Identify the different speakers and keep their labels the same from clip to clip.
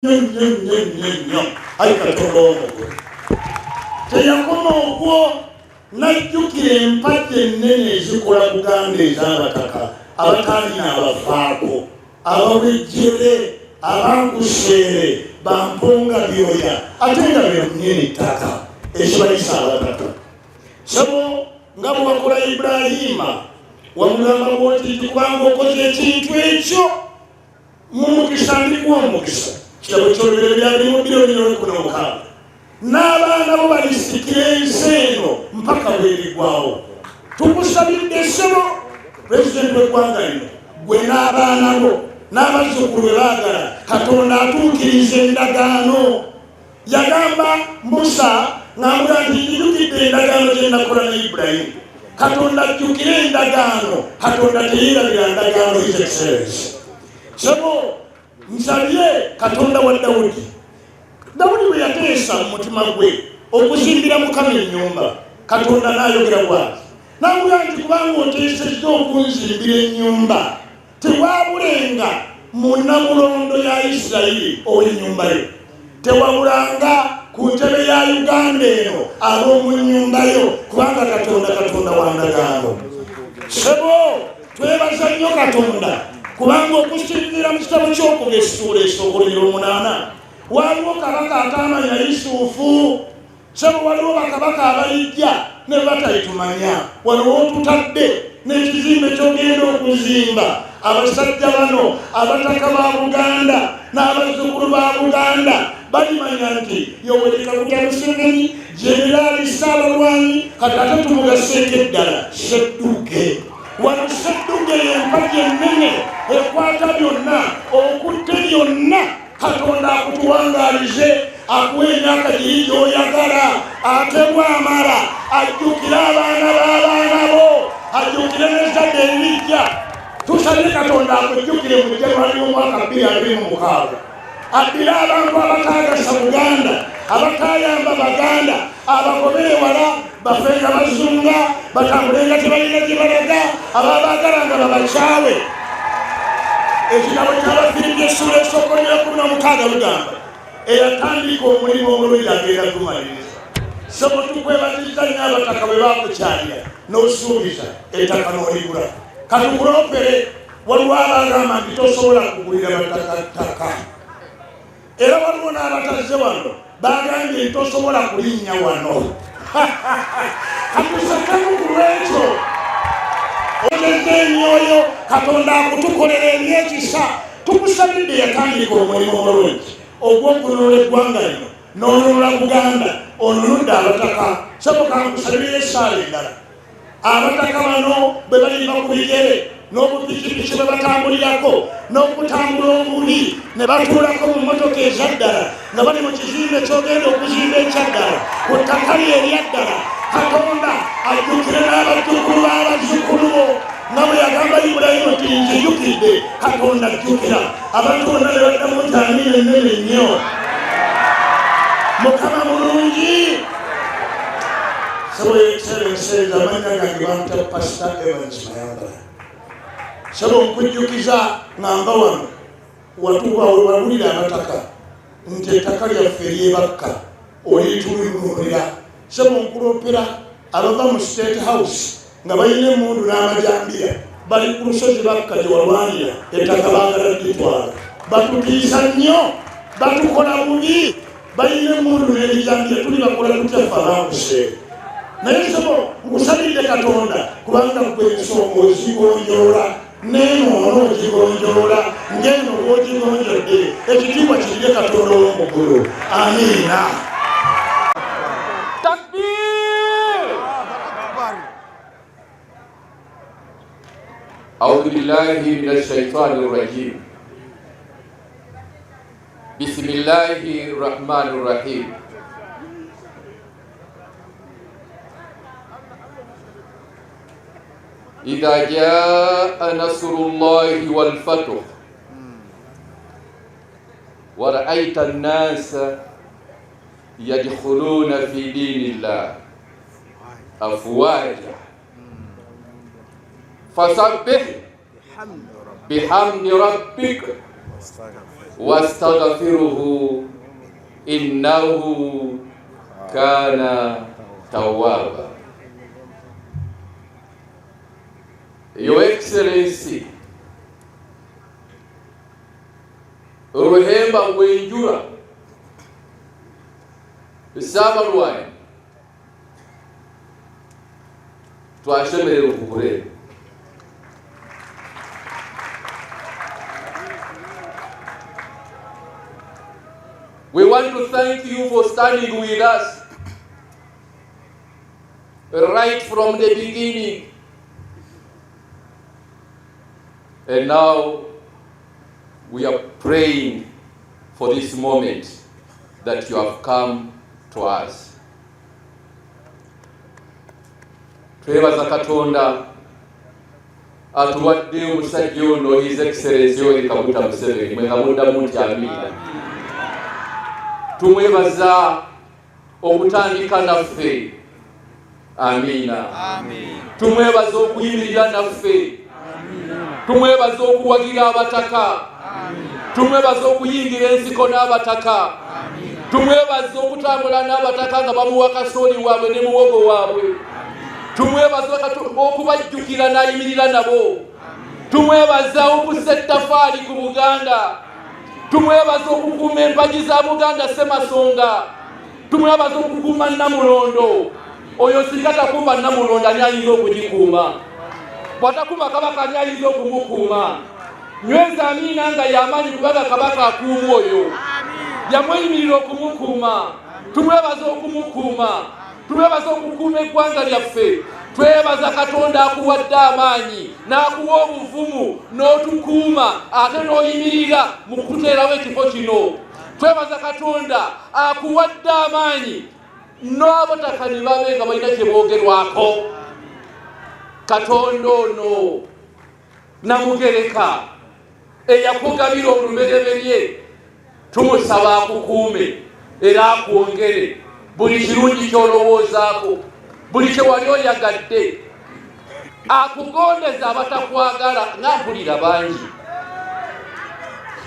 Speaker 1: Nnyo nnyo nnyo nnyo nnyo. Ayi Katonda w'omuggulu, teyakoma okwo, n'ajjukira empagi ennene ezikola Buganda ez'abataka abataalina abafaako, abawejjere, abankuseere, bampunga byoya, ate nga bennyini ttaka ekibayisa abataka. Sebo, nga bwe wakola Ibrahima, wamugamba bwoti nti kubanga okoze ekintu ekyo mu mukisa ndikuwa omukisa, kitabo ky'Olubere byalimu 2,016, n'abaana bo balisikira ensi eno mpaka bwerigwawo. Tukusabidde, ssebo pulezidenti w'eggwanga lino, gwe n'abaana bo n'abazzukulu bwe baagala Katonda atuukiriza endagaano. Yagamba Musa ng'amugamba nti njijukidde endagaano gye nakola ne Ibulayimu. Katonda ajjukire endagaano. Katonda teyeerabira ndagaano. His Excellence, sebo, nsabye Katonda wa Dawudi. Dawudi bwe yateesa mu mutima gwe okuzimbira Mukama ennyumba, Katonda n'ayogera bw'ati n'amugamba nti kubanga oteesezza okunzimbira ennyumba, tewabulenga mu nnamulondo ya Isirayiri ow'ennyumba yo, tewabulanga ku ntebe ya Uganda eno ab'omu nnyumba yo, kubanga Katonda Katonda wa ndagaano. Sebo, twebaza nnyo Katonda, kubanga okusinziira mu kitabo ky'Okuva essuula esooka 8, waliwo kabaka ataamanya Yusufu. Sebo, waliwo bakabaka abalijja ne batayitumanya. Wano wotutadde n'ekizimbe kyogenda okuzimba, abasajja bano abataka ba Buganda n'abazzukulu ba Buganda balimanya nti Yoweri Kaguta Museveni, Generaali Ssaabalwanyi, kati ate tumugaseeko eddala Ssedduge. Wano Ssedduge y'empagi ennene ekwata byonna, okutte byonna. Katonda akutuwangaalize, akuwa emyaka giri gy'oyagala, ate bw'amala ajjukire abaana b'abaana bo, ajjukire n'ezzadde eririjja. Tusabye Katonda akujjukire mu January w'omwaka 2026, addire abantu abataagasa Buganda, abatayamba Baganda, abagobere wala, bafe nga bazunga, batambule nga tebalina gye balaga, ababaagala nga babakyawe. Ekitabo ky'Abafiripi essuula esooka 16 lugamba, eyatandika omulimu omulungi agenda gumaliriza. Sebo, tukwebazizza nnyo. Abataka bwe bakukyalira n'osuubiza ettaka n'oligula, katukulopere. Waliwo abagamba nti tosobola kugulira bataka ttaka, era waliwo n'abatazze wano bagambye nti tosobola kulinnya wano. Katusekemu ku lwekyo. Ogezza emyoyo, Katonda akutukolera ebyekisa. Tukusabidde, yatandika omulimu omulungi ogw'okununula eggwanga lino n'onunula Buganda, onunudde abataka. Sebo, kankusabireyo essaala endala. Abataka bano bwe balima ku bigere n'obupikipiki bwe batambulirako n'okutambula obubi ne batuulako mu mmotoka ezaddala, nga bali mu kizimbe kyogenda okuzimba ekyaddala ku ttaka lye eryaddala, Katonda ajjukire n'abazzukulu b'abazzukulu bo, nga bwe yagamba Ibulayimu nti nzijukidde. Katonda ajjukira abantu bonna ne baddamu nti amiina ennene nnyo. Mukama mulungi. Sebo Excellency, amannya gange bampita Pastor Evans Mayambala. Sebo, nkujjukiza ngamba wano watuba wewalulira abataka nti ettaka lyaffe eryebakka olitulunulira. Sebo, nkulopera abava mu State House nga balina emundu n'amajambiya, bali ku lusozi Bakka gye walwanira ettaka, baagala litwala. Batutiisa nnyo, batukola bubi, balina emundu n'ebijambiya. Tuli bakola tutya ffe abakuseera? Naye sebo, nkusabidde Katonda, kubanga gwe ensonga ozigonjoola, n'enoono ogigonjoola ng'eno bw'ogigonjodde. Ekitiibwa kirire Katonda ow'omuggulu. Amiina.
Speaker 2: تكبير. أعوذ بالله من الشيطان الرجيم. بسم الله الرحمن الرحيم. إذا جاء نصر الله والفتح ورأيت الناس يدخلون في دين الله أفواجا فسبح بحمد ربك. Wastaghfiruhu innahu kana tawwaba. Your Excellency Ruhemba Rwenjura Ssaabalwanyi, twashemererwa okukureeba. We want to thank you for standing with us right from the beginning. And now we are praying for this moment that you have come to us. Twebaza Katonda atuwadde omusajja ono, His Excellency Yoweri Kaguta Museveni. Mwe nga muddamu nti amiina. Tumwebaza okutandika naffe, amiina. Tumwebaza okuyimirira naffe, tumwebaza okuwagira abataka, tumwebaza okuyingira ensiko n'abataka, tumwebaza okutambula n'abataka nga bamuwa kasooli waabwe ne muwogo waabwe, tumwebaza okubajjukira n'ayimirira nabo, tumwebaza okussa ettafaali ku Buganda, tumwebaza okukuuma empagi za Buganda Ssemasonga, tumwebaza okukuuma Nnamulondo. Oyo singa takuuma Nnamulondo, ani ayinza okugikuuma? Bw'atakuuma Kabaka, ani ayinza okumukuuma? Nyweza amiina nga yamaanyi, kubanga Kabaka akuuma oyo yamweyimirira okumukuuma. Tumwebaza okumukuuma, tumwebaza okukuuma eggwanga lyaffe. Twebaza Katonda akuwadde amaanyi n'akuwa obuvumu n'otukuuma ate n'oyimirira mu kututeerawo ekifo kino. Twebaza Katonda akuwadde amaanyi n'abataka ne babe nga balina kye boogerwako. Katonda ono Namugereka eyakugabira olubereberye, tumusaba akukuume era akwongere buli kirungi ky'olowoozaako, buli kye wali oyagadde, akugondeza abatakwagala nga mpulira bangi,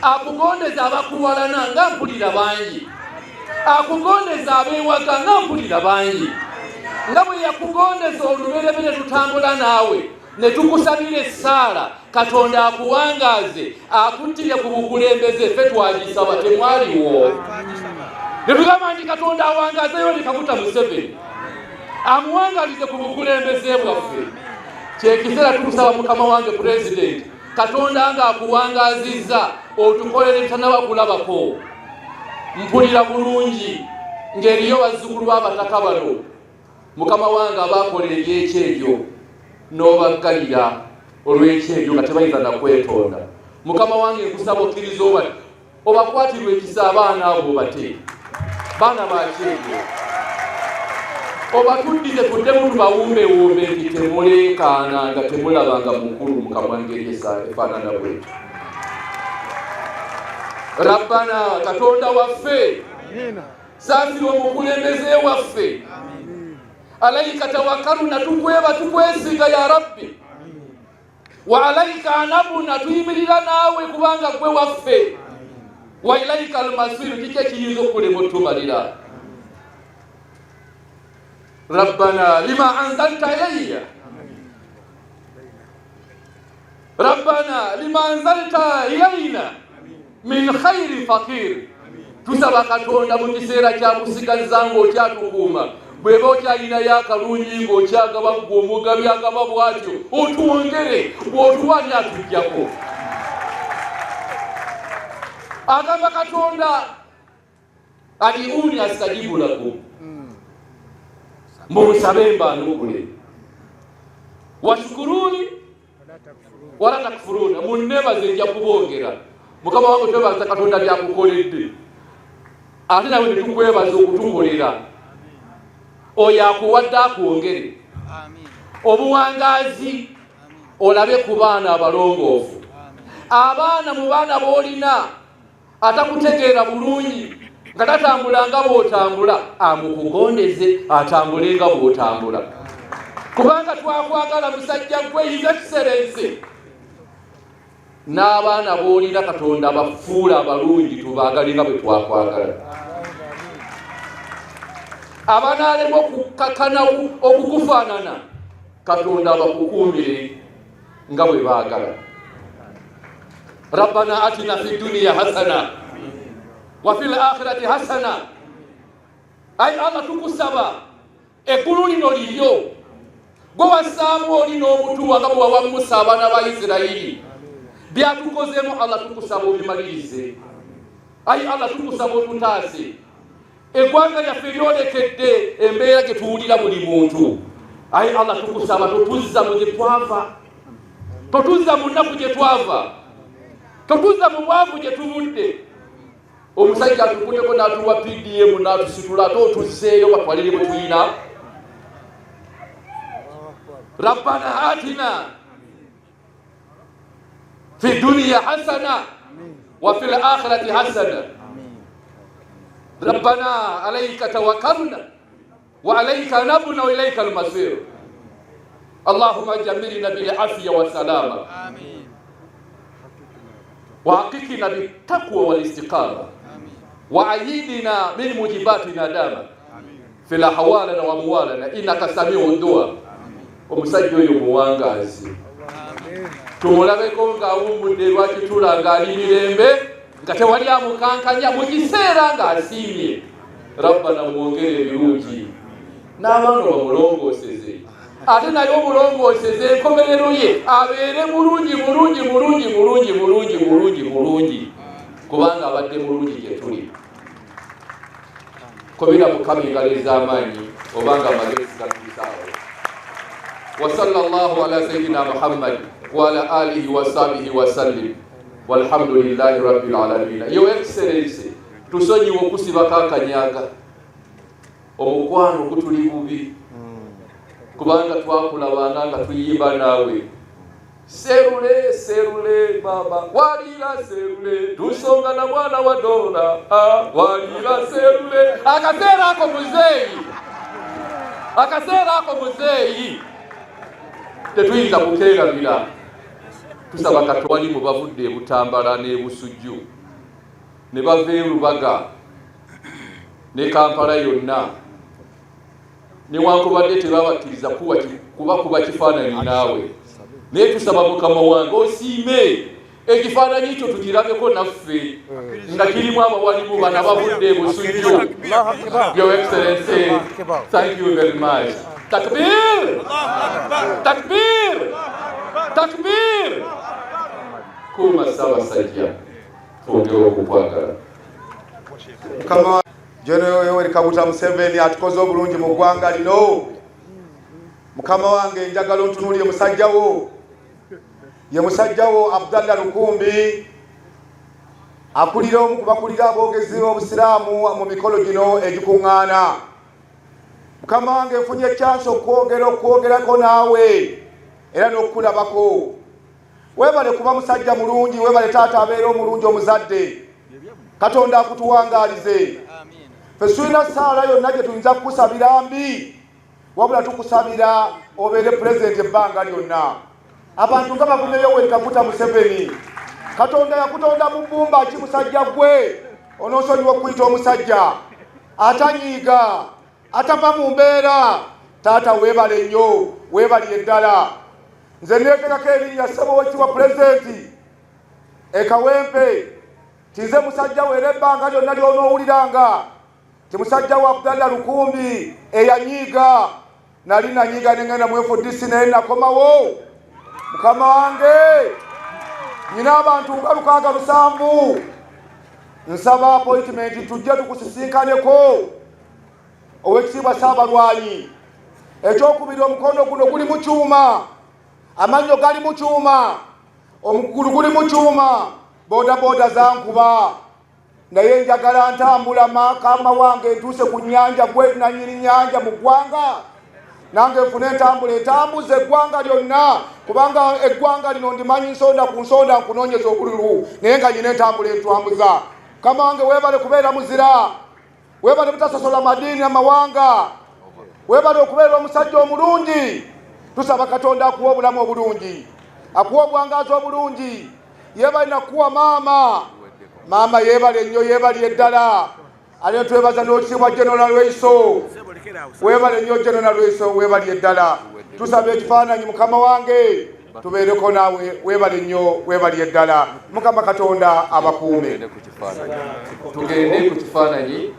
Speaker 2: akugondeza abakuwalana nga mpulira bangi, akugondeza abeewaga nga mpulira bangi. Nga bwe yakugondeza olubereberye, tutambula naawe ne tukusabira essaala Katonda akuwangaaze, akuttire ku bukulembeze. Ffe twagisaba, temwaliwo, ne tugamba nti Katonda awangaaze Yoweri Kaguta Museveni, amuwangalize ku bukulembeze bwaffe. Kyekiseera tukusaba, mukama wange Pulezidenti, Katonda ng'akuwangaazizza otukolere tutanaba kulabako. Mpulira bulungi ng'eriyo bazzukulu b'abataka bano, mukama wange, abakola ebyekyejo n'obaggalira olw'ekyejo nga tebayinza nakwetonda. Mukama wange, nkusaba okkiriza oba obakwatirwa ekisa abaana abo, bate baana bakyejo, obatuddize tuddemu tubawumbewumbe nti temuleekaana nga temulabanga mukulu mukama ngeri efaanana bwetyo. Rabbana, Katonda waffe, saasira omukulembeze waffe. Alaika tawakkaluna, tukweba tukwesiga ya Rabbi, wa alaika anabuna, tuyimirira naawe kubanga gwe waffe, wa ilaika almasiru, kiki ekiyinza okukulema otumalira? Rabbana lima anzalta ilayya, rabbana lima anzalta ilayna min khairi fakir. Tusaba Katonda mu kiseera kyakusigazza ng'okyatukuuma, bw'eba okyalinayo akalungi ng'okyagaba, ggwe omugabi agaba bw'atyo, otwongere. Bw'otuwa ani atujjako? Agamba Katonda, adiuni astajibu lakum, mumusabe mbanukule, washukuruni wala takfuruna, munnebaze nja kubongera. Mukama wange, twebaza Katonda byakukoledde, ate nawe netukwebaza okutukolera. Oyo akuwadde akwongere obuwangaazi, olabe ku baana abalongoofu, abaana mu baana b'olina atakutegeera bulungi nga tatambula nga bw'otambula, amukugondeze atambule nga bw'otambula, kubanga twakwagala musajja gwe, His Excellency. N'abaana b'olina Katonda bafuula abalungi, tubaagale nga bwe twakwagala. Abanaalema okukakana okukufaanana, Katonda abakukuumire nga bwe baagala. Rabbana atina fi duniya hasana wa fil akhirati hasana. Ayi Allah, tukusaba eggulu lino liryo, gwe wassaamu oli n'omutuwa nga bwe wawa Musa abaana ba Isirayiri. Byatukozeemu Allah, tukusaba obimalirize. Ayi Allah, tukusaba otutaase. Eggwanga lyaffe lyolekedde embeera gye tuwulira buli muntu. Ayi Allah, tukusaba totuzza mu gye twava, totuzza mu nnaku gye twava, totuzza mu bwavu gye tuvudde. Omusajja atukuteko n'atuwa PDM n'atusitula, ate otuzzeeyo batwalire bwe tulina. Rabbana atina fi duniya hasana wa fil akhirati hasana. Rabbana alayka tawakkalna wa alayka anabna wa ilayka almasir. Allahumma jamilna bil afiya wa salama wa hakikina bitaqwa wal istiqama wa ayidina min mujibati nadama fil ahwalana wa amwalana innaka samiu dua. Omusajja oyo muwangaazi, tumulabeko ng'awummudde lwakitula, ng'ali mirembe, nga tewali amukankanya mu kiseera ng'asiimye. Rabbana, mwongere ebirungi n'abaana bamulongooseze, ate naye omulongooseze enkomerero ye abeere mulungi mulungi mulungi mulungi mulungi mulungi mulungi, kubanga abadde mulungi gye tuli. Kubira Mukama engalo ez'amaanyi obanga amagezi gatuusaawo. Wa sallallahu ala sayyidina Muhammad wa ala alihi wa sahbihi wa sallim, walhamdulillahi rabbil alamin. Your Excellency, tusonyiwe okusibako akanyaga. Omukwano gutuli bubi kubanga twakulabanga nga tuyimba naawe serule serule baba walira serule tusonga na mwana wa dola walira serule. Akaseera ako muzeeyi, akaseera ako muzeeyi tetuyinza kukeerabira. Tusaba katwali mu bavudde ebutambala n'ebusujju ne bava erubaga ne Kampala yonna, newankubadde tebabakkiriza kuba kifaananyi naawe, naye tusaba Mukama wange osiime ekifaananyi kyo tukirabeko naffe nga kirimu abawalimu bana bavudde ebusujju. Your Excellency, thank you very much. Takbir, takbir, takbir! Kuuma Ssaabasajja, twongere okukwagala.
Speaker 3: Mukama General Yoweri Kaguta Museveni atukoze obulungi mu ggwanga lino. Mukama wange, njagala ontunuulire musajja wo, ye musajja wo Abdallah Lukumbi, akulira omu ku bakulira aboogezi b'Obusiraamu mu mikolo gino egikuŋŋaana. Mukama wange, nfunye chance okwogera okwogerako naawe era n'okukulabako. Weebale kuba musajja mulungi, weebale taata abeera omulungi omuzadde. Katonda akutuwangaalize. Ffe tulina ssaala yonna gye tuyinza kukusabira mbi, wabula tukusabira obeere pulezidenti ebbanga lyonna. Abantu nga bavumye Yoweri Kaguta Museveni. Katonda yakutonda mu bbumba ki, musajja gwe? Onoosonyiwa okuyita omusajja atanyiiga, atava mu mbeera. Taata, weebale nnyo, weebalire ddala. Nze neetegako erinnya, ssebo wekitiibwa pulezidenti, ekawempe tinze musajja weera ebbanga lyonna ly'onoowuliranga ti musajja wa Abdallah Lukumbi eyanyiiga. Nali nanyiiga nengenda mu FDC, naye nakomawo. Mukama wange, nyina abantu nga 67, nsaba appointment tujje tukusisinkaneko, owekitiibwa Ssaabalwanyi. Ekyokubiri, omukono guno guli mu kyuma, amannyo gali mu kyuma, omugulu guli mu kyuma, bodaboda zankuba, naye njagala ntambula. Makama wange, ntuuse ku nyanja, gwe nanyini nyanja mu ggwanga, nange nfune entambula entambuza eggwanga lyonna, kubanga eggwanga lino ndimanyi nsonda ku nsonda. Nkunoonyeza obululu, naye nga nyina entambula entwambuza. Mukama wange, weebale kubeera muzira, weebale butasosola madiini amawanga, weebale okubeera omusajja omulungi. Tusaba Katonda akuwa obulamu obulungi, akuwa obwangazi obulungi. Yebale nakuwa maama. Maama yebale nnyo, yebalire ddala. Ate twebaza n'okitiibwa General Nalweyiso. Webale nnyo General Nalweyiso, webalire ddala. Tusaba ekifaananyi mukama wange tubeereko naawe. Webale nnyo, webalire ddala. Mukama Katonda abakuume.
Speaker 2: Tugende ku kifaananyi.